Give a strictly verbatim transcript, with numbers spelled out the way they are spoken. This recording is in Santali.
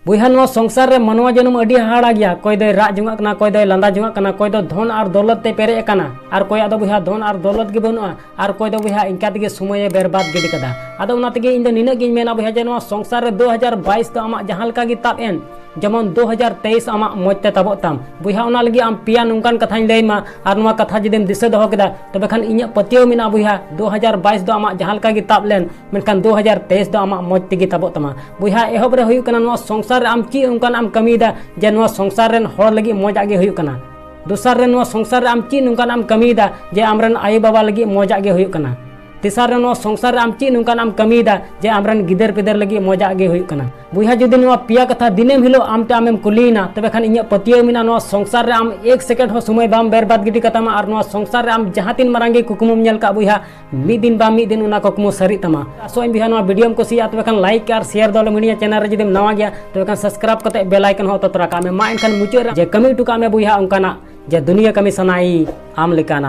ᱵᱚᱭᱦᱟ, ᱱᱚᱣᱟ ᱥᱚᱝᱥᱟᱨ ᱨᱮ ᱢᱟᱱᱣᱟ ᱡᱚᱱᱚᱢ ᱟᱹᱰᱤ ᱦᱟᱦᱟᱲᱟ ᱜᱮᱭᱟ᱾ ᱚᱠᱚᱭ ᱫᱚᱭ ᱨᱟᱜ ᱡᱚᱝᱟᱜ ᱠᱟᱱᱟ, ᱚᱠᱚᱭ ᱫᱚᱭ ᱞᱟᱸᱫᱟ ᱡᱚᱝᱟᱜ ᱠᱟᱱᱟ, ᱚᱠᱚᱭ ᱫᱚ ᱫᱷᱚᱱ ᱟᱨ ᱫᱚᱞᱚᱛ ᱛᱮ ᱯᱮᱨᱮᱡ ᱟᱠᱟᱱᱟ, ᱟᱨ ᱚᱠᱚᱭᱟᱜ ᱫᱚ ᱵᱚᱭᱦᱟ ᱫᱷᱚᱱ ᱟᱨ ᱫᱚᱞᱚᱛ ᱜᱮ ᱵᱟᱹᱱᱩᱜᱼᱟ, ᱟᱨ ᱚᱠᱚᱭ ᱫᱚ ᱵᱚᱭᱦᱟ ᱤᱱᱠᱟ ᱛᱮᱜᱮ ᱥᱚᱢᱚᱭᱮ ᱵᱮᱨᱵᱟᱫ ᱜᱤᱰᱤ ᱠᱟᱫᱟ᱾ ᱟᱫᱚ ᱚᱱᱟ ᱛᱮᱜᱮ ᱤᱧ ᱫᱚ ᱱᱤᱱᱟᱹᱜ ᱜᱤᱧ ᱢᱮᱱᱟ ᱵᱚᱭᱦᱟ, ᱡᱮ ᱱᱚᱣᱟ ᱥᱚᱝᱥᱟᱨ ᱨᱮ ᱫᱩ ᱦᱟᱡᱟᱨ ᱵᱟᱭᱤᱥ ᱫᱚ ᱟᱢᱟᱜ ᱡᱟᱦᱟᱸ ᱞᱮᱠᱟ ᱜᱮ ᱛᱟᱵ ᱮᱱ, ᱡᱮᱢᱚᱱ ᱫᱩ ᱦᱟᱡᱟᱨ ᱛᱮᱭᱤᱥ ᱟᱢᱟᱜ ᱢᱚᱡᱽ ᱛᱮ ᱛᱟᱵᱚᱜ ᱛᱟᱢ᱾ ᱵᱚᱭᱦᱟ, ᱚᱱᱟ ᱞᱟᱹᱜᱤᱫ ᱟᱢ ᱯᱮᱭᱟ ᱱᱚᱝᱠᱟᱱ ᱠᱟᱛᱷᱟᱧ ᱞᱟᱹᱭ ᱟᱢᱟ, ᱟᱨ ᱱᱚᱣᱟ ᱠᱟᱛᱷᱟ ᱡᱩᱫᱤᱢ ᱫᱤᱥᱟᱹ ᱫᱚᱦᱚ ᱠᱮᱫᱟ, ᱛᱚᱵᱮ ᱠᱷᱟᱱ ᱤᱧᱟᱹᱜ ᱯᱟᱹᱛᱭᱟᱹᱣ ᱢᱮᱱᱟᱜᱼᱟ ᱵᱚᱭᱦᱟ, ᱫᱩ ᱦᱟᱡᱟᱨ ᱵᱟᱭᱤᱥ ᱫᱚ ᱟᱢᱟᱜ ᱡᱟᱦᱟᱸ ᱞᱮᱠᱟ ᱜᱮ ᱛᱟᱵ ᱞᱮᱱ, ᱢᱮᱱᱠᱷᱟᱱ ᱫᱩ ᱦᱟᱡᱟᱨ ᱛᱮᱭᱤᱥ ᱫᱚ ᱟᱢᱟᱜ ᱢᱚᱡᱽ ᱛᱮᱜᱮ ᱛᱟᱵᱚᱜ ᱛᱟᱢᱟ᱾ ᱵᱚᱭᱦᱟ, ᱮᱦᱚᱵ ᱨᱮ ᱦᱩᱭᱩᱜ ᱠᱟᱱᱟ ᱱᱚᱣᱟ ᱥᱚᱝᱥᱟᱨ ᱨᱮ ᱟᱢ ᱪᱮᱫ ᱚᱱᱠᱟᱱᱟᱜ ᱮᱢ ᱠᱟᱹᱢᱤᱭᱮᱫᱟ ᱡᱮ ᱱᱚᱣᱟ ᱥᱚᱝᱥᱟᱨ ᱨᱮᱱ ᱦᱚᱲ ᱞᱟᱹᱜᱤᱫ ᱢᱚᱡᱟᱜ ᱜᱮ ᱦᱩᱭᱩᱜ ᱠᱟᱱᱟ᱾ ᱫᱚᱥᱟᱨ ᱨᱮ, ᱱᱚᱣᱟ ᱥᱚᱝᱥᱟᱨ ᱨᱮ ᱟᱢ ᱪᱮᱫ ᱱᱚᱝᱠᱟᱱᱟᱜ ᱮᱢ ᱠᱟᱹᱢᱤᱭᱮᱫᱟ ᱡᱮ ᱟᱢᱨᱮᱱ ᱟᱭᱳ ᱵᱟᱵᱟ ᱞᱟᱹᱜᱤᱫ ᱢᱚᱡᱟᱜ ᱜᱮ ᱦᱩᱭᱩᱜ ᱠᱟᱱᱟ᱾ ᱛᱮᱥᱟᱨ ᱨᱮ, ᱱᱚᱣᱟ ᱥᱚᱝᱥᱟᱨ ᱨᱮ ᱟᱢ ᱪᱮᱫ ᱱᱚᱝᱠᱟᱱᱟᱜ ᱮᱢ ᱠᱟᱹᱢᱤᱭᱮᱫᱟ ᱡᱮ ᱟᱢᱨᱮᱱ ᱜᱤᱫᱟᱹᱨ ᱯᱤᱫᱟᱹᱨ ᱞᱟᱹᱜᱤᱫ ᱢᱚᱡᱟᱜ ᱜᱮ ᱦᱩᱭᱩᱜ ᱠᱟᱱᱟ᱾ ᱵᱚᱭᱦᱟ, ᱡᱩᱫᱤ ᱱᱚᱣᱟ ᱯᱮᱭᱟ ᱠᱟᱛᱷᱟ ᱫᱤᱱᱮᱢ ᱦᱤᱞᱳᱜ ᱟᱢ ᱛᱮ ᱟᱢᱮᱢ ᱠᱩᱞᱤᱭᱮᱱᱟ, ᱛᱚᱵᱮ ᱠᱷᱟᱱ ᱤᱧᱟᱹᱜ ᱯᱟᱹᱛᱭᱟᱹᱣ ᱢᱮᱱᱟᱜᱼᱟ, ᱱᱚᱣᱟ ᱥᱚᱝᱥᱟᱨ ᱨᱮ ᱟᱢ ᱮᱠ ᱥᱮᱠᱮᱱᱰ ᱦᱚᱸ ᱥᱚᱢᱚᱭ ᱵᱟᱢ ᱵᱮᱨᱵᱟᱫ ᱜᱤᱰᱤ ᱠᱟᱛᱟᱢᱟ, ᱟᱨ ᱱᱚᱣᱟ ᱥᱚᱝᱥᱟᱨ ᱨᱮ ᱟᱢ ᱡᱟᱦᱟᱸ ᱛᱤᱱ ᱢᱟᱨᱟᱝ ᱜᱮ ᱠᱩᱠᱢᱩᱢ ᱧᱮᱞ ᱠᱟᱜ ᱵᱚᱭᱦᱟ, ᱢᱤᱫ ᱫᱤᱱ ᱵᱟᱝ ᱢᱤᱫ ᱫᱤᱱ ᱚᱱᱟ ᱠᱩᱠᱢᱩ ᱥᱟᱹᱨᱤᱜ ᱛᱟᱢᱟ᱾ ᱟᱥᱚᱜ ᱟᱹᱧ ᱵᱚᱭᱦᱟ, ᱱᱚᱣᱟ ᱵᱷᱤᱰᱤᱭᱳᱢ ᱠᱩᱥᱤᱭᱟᱜᱼᱟ, ᱛᱚᱵᱮ ᱠᱷᱟᱱ ᱞᱟᱭᱤᱠ ᱟᱨ ᱥᱮᱭᱟᱨ ᱫᱚ ᱟᱞᱚᱢ ᱦᱤᱲᱤᱧᱟ᱾ ᱪᱮᱱᱮᱞ ᱨᱮ ᱡᱩᱫᱤᱢ ᱱᱟᱣᱟ ᱜᱮᱭᱟ, ᱛᱚᱵᱮ ᱠᱷᱟᱱ ᱥᱟᱵᱥᱠᱨᱟᱭᱤᱵ ᱠᱟᱛᱮ ᱵᱮᱞ ᱟᱭᱠᱚᱱ ᱦᱚᱸ ᱚᱛᱚ ᱛᱚᱨᱟ ᱠᱟᱜ ᱢᱮ᱾ ᱢᱟ ᱮᱱᱠᱷᱟᱱ ᱢᱩᱪᱟᱹᱫ ᱨᱮ ᱡᱮ ᱠᱟᱹᱢᱤ ᱦᱚᱴᱚ ᱠᱟᱜ ᱢᱮ ᱵᱚᱭᱦᱟ ᱚᱱᱠᱟᱱᱟᱜ ᱡᱮ ᱫᱩᱱᱤᱭᱟᱹ ᱠᱟᱹᱢᱤ ᱥᱟᱱᱟᱭᱤ ᱟᱢ ᱞᱮᱠᱟᱱᱟᱜ᱾